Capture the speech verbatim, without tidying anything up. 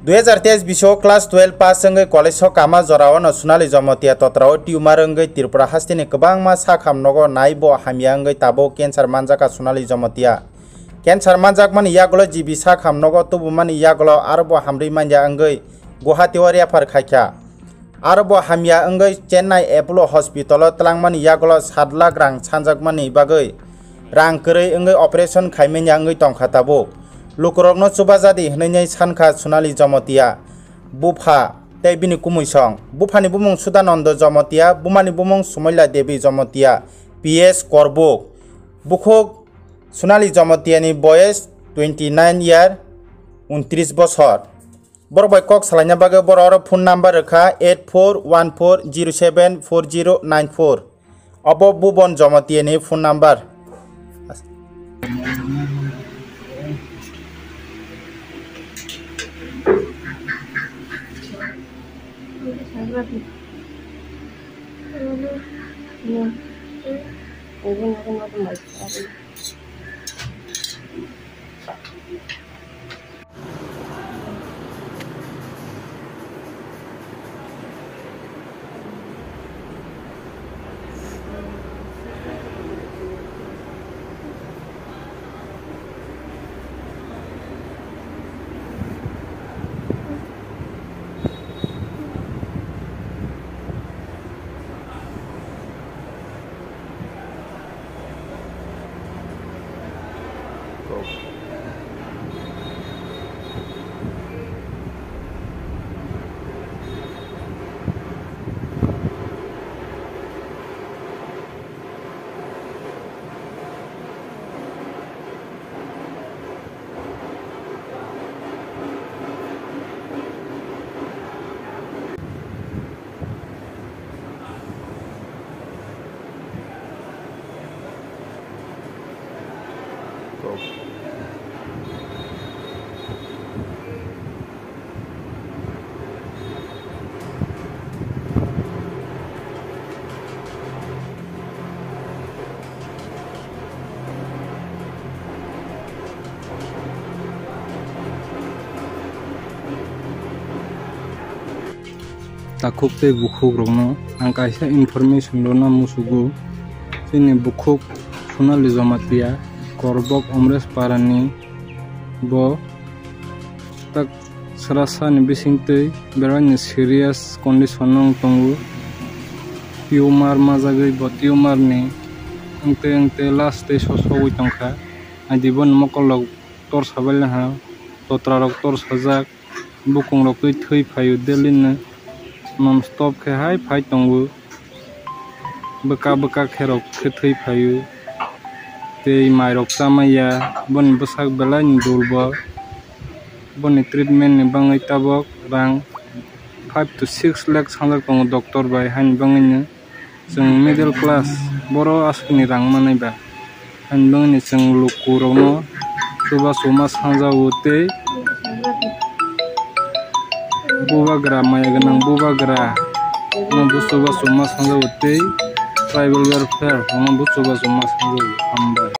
Dui hazar teis bisio class twelve pass wngwi college o kama jorao no Sonali Jamatia totrao tumor wngwi Tripura hasteni kwbangma sak ham nogo naibo hamya wngwi tabuk cancer manjaka Sonali Jamatia. Cancer manjakmani yagulo G B sak ham nogo tubumani yagulo arobo hamrwi manya wngwi Guwahati o refer khaikha. Arobo hamya wngwi Chennai Apollo Hospital o twlangmani yagulo sat lakh rang sanjakmani bagwi rang kwrwi wngwi operation khaimanya wngwi tongkha tabuk. Lukurokno chubajadi hwnwi sankha Sonali Jamatia, bupha tei bini kumuisong. Buphani bumung Sudananda Jamatia, bumani bumung Sumaila Devi Jamatia, P S Korbuk. Bukhuk Sonali Jamatiani boyes twenty nine year, untris bosor. Borok bai kok salaina bagwi borok oro phone number rwkha eight four one four zero seven four zero nine four. Obo Bubon Jamatia ni phone number. Takhuk tei bukhukrokno ang kaisa information rwna muchugo. Chini bukhuk Sonali Jamatia, Korbok Omresh Parani, bo tak srasani bisingtwi belaini serious condition wng tongo. Tumor majagwi bo tumor ni wngtwi wngtwi last stage o sogwi tongkha. Aidi boni mokolrok tor sabailangha, totrarok tor sajak, bukungrok twi thwi phaio daily no, non stop khe hai phai tongo. Bwkha bwkha khe rok khe thwi phaio, tei mairok chamaiya, boni bwsak belaini dul bo. Boni treatment ni bagwi tabok rang five to six lakh sanjak tongo doctor bai, haini bagwino chwng middle class, boro aswkni rang manwi ba. Haini bagwino chwng lukurokno chubachu ma sanjago tei bubagra, maya gwnang bubagra no bo chubachu ma sanjago tei tribal welfare no bo chubachu ma sanjago. Hambai.